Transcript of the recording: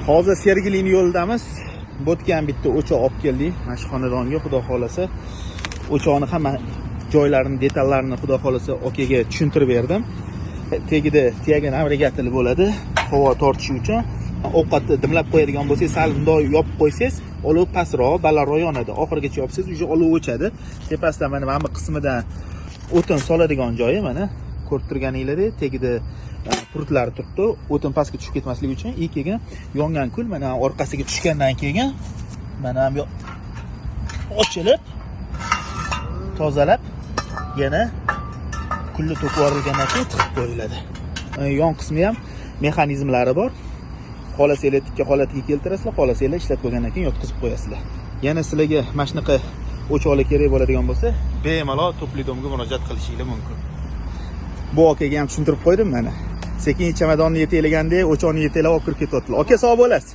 Hozir Sergelini yo'lidamiz. Bo'tgan bitta o'choq olib keldik mana shu xonadonga, xudo xohlasa. O'choqni hamma joylarini, detallarini, xudo xohlasa, okaga tushuntirib berdim. Tagida тяга навигатель bo'ladi, havo tortishi uchun. Ovqatni dimlab qo'yadigan bo'lsangiz, sal bundoq yopib qo'ysangiz, olov pastroq, balandroq yonadi. Oxirigacha yopsangiz, уже olov o'chadi. Tepasidan mana bu qismidan o'tin soladigan joyi, mana ko'rib turganinglardek, tagida prutlari turibdi, o'tin pastga tushib ketmasligi uchun. И keyin yongan kul mana orqasiga tushgandan keyin mana bu ochilib, tozalab, yana kulni to'kib yuborilgandan keyin tiqib qo'yiladi. Yon qismi ham mexanizmlari bor. Xohlasanglar, tikka holatiga keltirasizlar, xohlasanglar, ishlab bo'lgandan keyin yotqizib qo'yasizlar. Yana sizlarga mana shunaqa o'choqlar kerak bo'ladigan bo'lsa, bemalol Тёплый дом ga murojaat qilishinglar mumkin. Bu akaga ham tushuntirib qo'ydim. Mana sekin chamadonni yetaklagandek o'choqni yetaklab olib kirib ketyaptilar. Aka, sog' bo'lasiz.